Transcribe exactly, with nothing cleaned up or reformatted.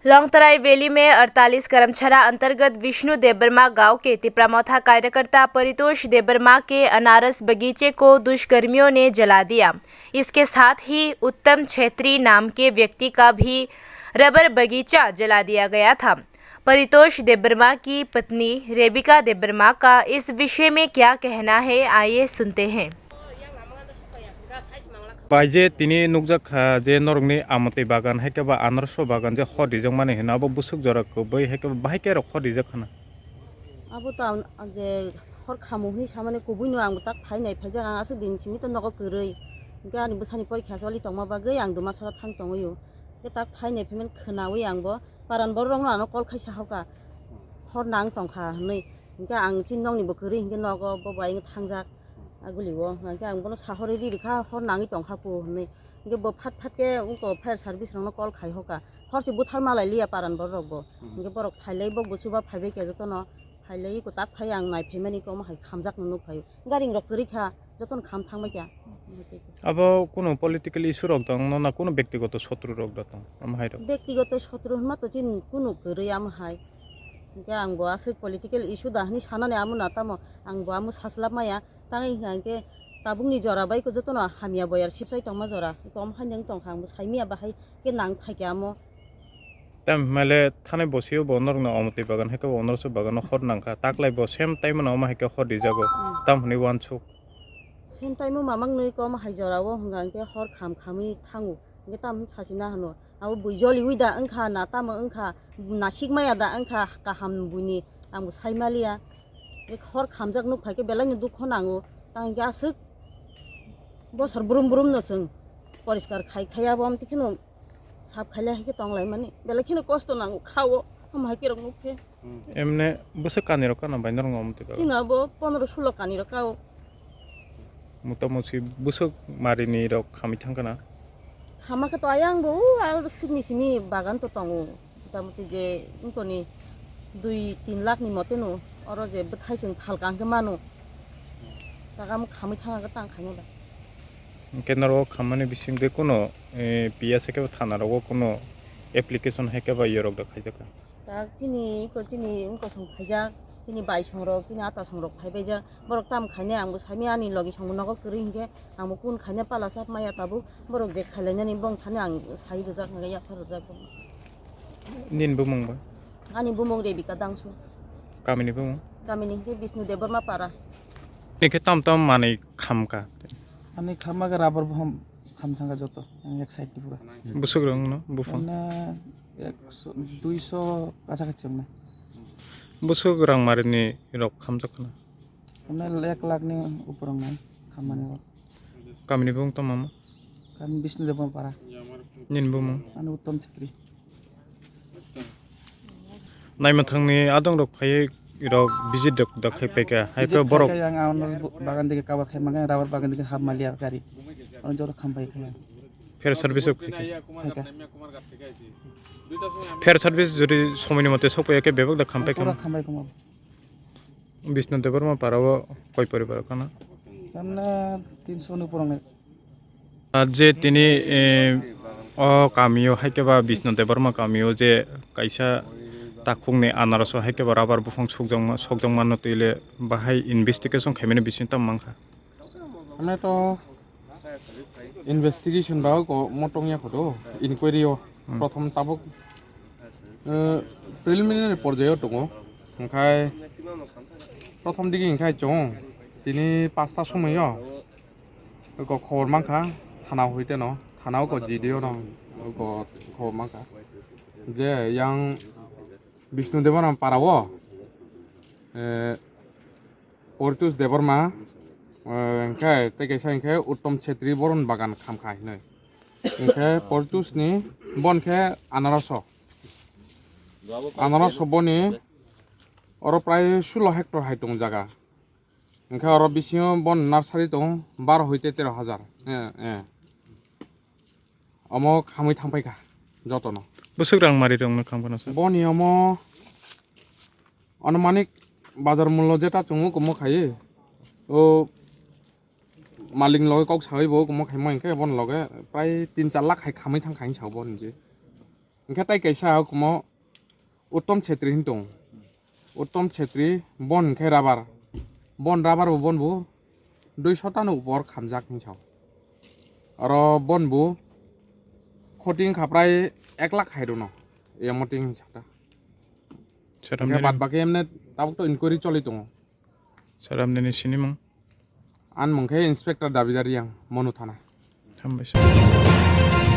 लोंगतराई वैली में अड़तालीस करमछरा अंतर्गत विष्णु देबबर्मा गांव के तिपरा मोथा कार्यकर्ता परितोष देबबर्मा के अनारस बगीचे को दुष्कर्मियों ने जला दिया। इसके साथ ही उत्तम छेत्री नाम के व्यक्ति का भी रबर बगीचा जला दिया गया था। परितोष देबबर्मा की पत्नी रेबिका देबबर्मा का इस विषय में क्या कहना है, आइए सुनते हैं। Bai je tini nukjak kha je norokni amotwi bagan hai khe ba anarso bagan je hor rijak mani hino, abo bwswk jora kwbwi hai khe ba bahai khe rok hor rijak khana. Abo ta je hor khamu hwnwi samani kubui no ang tak phai nai phaijak, ang aswk din simi to nogo kwrwi, hwnkhe ani bwsani porikha choli tongma bagwi ang Dumasora thang tongwi o, hwnkhe tak phai nai phaimani khwnawi ang bo paran borok rokno ano call khai sahoka hor nang tongkha hwnwi, hwnkhe ang chini nokni bo kwrwi hwnkhe nogo bo bai thangjak. Aguli o hwnkhe ang bono sahorwi ri rwkha, hor nangwi tongkha po hwnwi. Hwnkhe bo phat phat khe wngko fire service rokno call khai hoka. Hor se buthar malai liya paran borok bo. Hmm. Hwnkhe borok phailai bo bo chuba phaibai khe jotono phailai ko tak phai ang nai phaimani ko omo hai khamjak no nuk phaio. Garing rok kwrwi kha jotono kham thangbai kha. Abo kuno political issue rok tong no na kuno bektigoto sotru rok da tong omo hai rok? Bektigoto sotru hwnma to chini kuno kwrwi amo hai. Hwnkhe ang bo aswk political issue da hwnwi sanani amo na tamo ang bo amo saslap maya. Tangwi hwnkha hwnkhe tabukni jora bai khe jotono hamya boyar sipsai tongma jora. Kom haino wng tongkha, ang bo saimanya bahai khe nang phaikha amo. Tam hwnmale thanai bosio bo norokno omotwi bagan hai khe bo onorso bagano hor nangkha. Taklai bo same time no omo hai khe hor rijago. Hmm. Tam hwnwi uansuk. Same time o mamang nwi kom hai jora o hwnkha hwnkhe hor kham khamwi thango. Hwnkhe tam sachina hwno. Abo bui joliwi da wngkha na tamo wngkha, nasikmaya da wngkha kaham buini, ang bo saimaliya. Ek hor khamjak nuk phaikhe belaino dukho nango, tang hwnkhe aswk bosor brum brum no chwng poriskar khai khai abo amtwi kheno sap khailai hai khe tonglaimani, belai kheno kosto nango khao, omo hai khe rok nuk khe. Emne bwswk kanirok kano bai norok omo twi kha? Chini abo pondro sulo kanirok kao. Motamuti bwswk marinirok khamwi thangkha na? Khama khe to ayang bo, o aro sikni simi bagan to tongo. Motamuti je wngkoni dui tin lakh ni mote no, oro je bwthai chwng phalka hwnkhe mano. Taka omo khamwi thangkha tang khaina ba. Hwnkhe norok khammani bisingtwi kuno, eh, P S hai khe ba thana rogo kuno application hai khe ba yorok da khaijakha? Tak chini iko chini wngkosong phaijak, chini baisong rok, chini atasong rok phaibaijak. Borok tam khainai ang bo saimanya ani logi song bo nogo kwrwi hinkhe ang bo kun khainai pala chap maya tabuk. Borok je khailainani bong thani ang sai rwjak hinkhe yapha rwjak bo. Nini bumung bo? Ani bumung Rebika Dangsu. Kamini bumung? Kamini hinkhe Bishnu Debbarma para. Nini khe tam tam manwi khamkha? Ani khamma khe rubber bohom kham thangkha joto, ang ek side ni pura. Bwswk rok no buphang? Mane ekso, duiso kacha kachi wngnai. Bwswk rang marini rok khamjak khna? Mane ek lakh ni upor wngnai khammani rok. Kamini bung tongma mo? Kami Bishnu Debbarma para. Nini bumung? Ani Uttom Chhetri. Naima thangni adong rok phaiwi rok visit rok da khai paikha. Hai visit khe borok khai khe ang ano bu-, bagan digi cover khai mangkha, rubber bagan digi hap maliya gari. Ano jora kham pai kha. Fair service rok khai kha. Khai kha. Fair service jodi somoi ni mote sok paiya khe bebak da kham pai kha. Pura kham pai kha. Bishnu Debbarma para o koi poribar kana? Tamne tinso ni purang. Ah, je tini, eh, o kamio hai khe ba Bishnu Debbarma kamio je kaisa takhukni anaroso hai khe ba rubber buphang sukjakma, sokjakmano twi le bahai investigation khaimani bising tamo mankha. Ane to investigation ba ko motong ya khodo inquiry o. Hmm. Prothom tabuk, eh, preliminary porjayo tongo. Hingkhai prothom digi hingkhai chwng tini pasta somoyo. Ko khobor mankha, thana hoite no, thana o ko G D O no, ko khobor mankha. Je yang Bishnu Debbarma para o, eh, Portus Debbarma, eh, hingkhe tei kaisa hingkhe Uttom Chhetri boron bagan khamkha hinoi. Hingkhe Portus ni bon khe anaroso. Anaroso boni oro prai sulo hector hai tong jaga. Hingkhe oro bisingo bon nursery tong baro hoite tero hajar. Eh, eh. Omo khamwi thangpaikha jotono. Bwswk rang mari rokno khamkha no sir? Boni omo anumanik bazar mullo jeta chwngo omo khaiwi. O malik ni loge kok sawi bo omo khaima hinkhe boni loge prai tin char lakh hai khamwi thangkha hinwi sao boni je. Hwnkhe tai kaisa hukumo Uttom Chhetri hin tong. Uttom Chhetri bon hwnkhe rabar. Bon rabar bo bon bo dui sotano upor khamjak hin sao. Oro bon bo khoting khaprai ek lakh hai rwno. Emo ting hin sakta. Hwnkhe bad baki emne tabuk to inquiry choli tongo. Sir, apni ni sinimung? An mung khe Inspector Dabidar Yang, Monu Thana. Hambai sir.